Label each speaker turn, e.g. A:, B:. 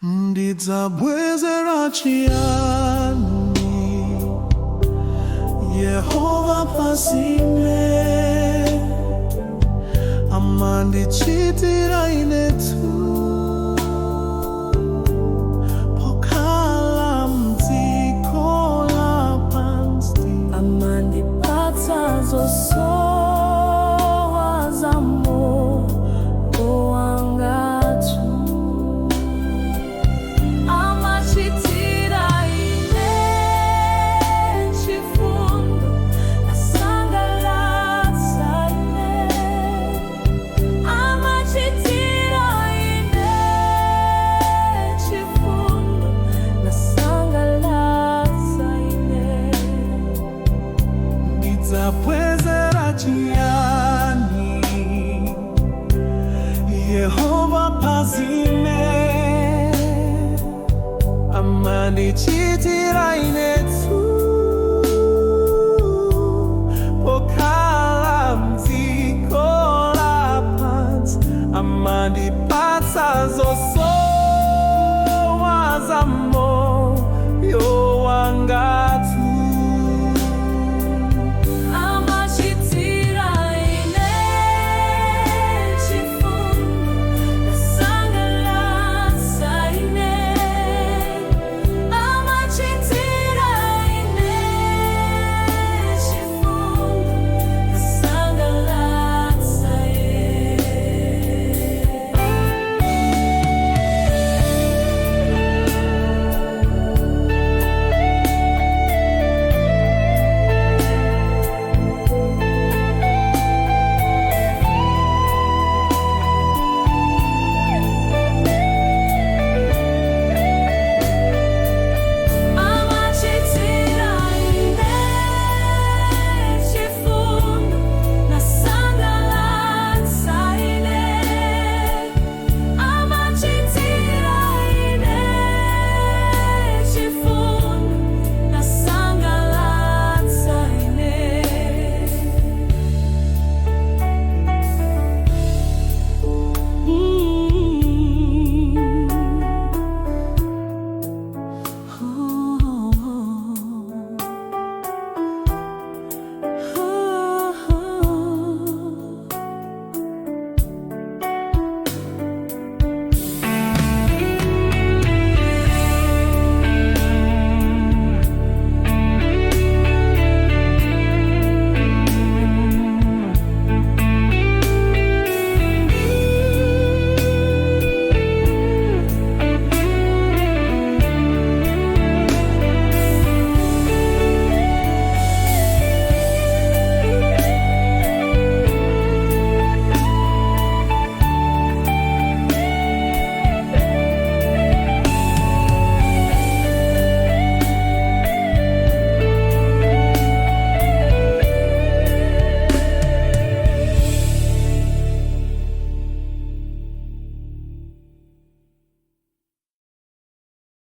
A: Ndidzabwezera chiyani Yehova pa zimene amandichitira inetu pokhala mdziko lapansi?
B: Amandipatsa zosowa za moyo wangatu. Amachitira ine chifundo, nasangalatsa ine. Amachitira ine chifundo, nasangalatsa ine.
A: Ndidzabwezera chiyani Yehova pa zimene amandichitira inetu pokhala mdziko lapansi? Amandipatsa zosowa za moyo.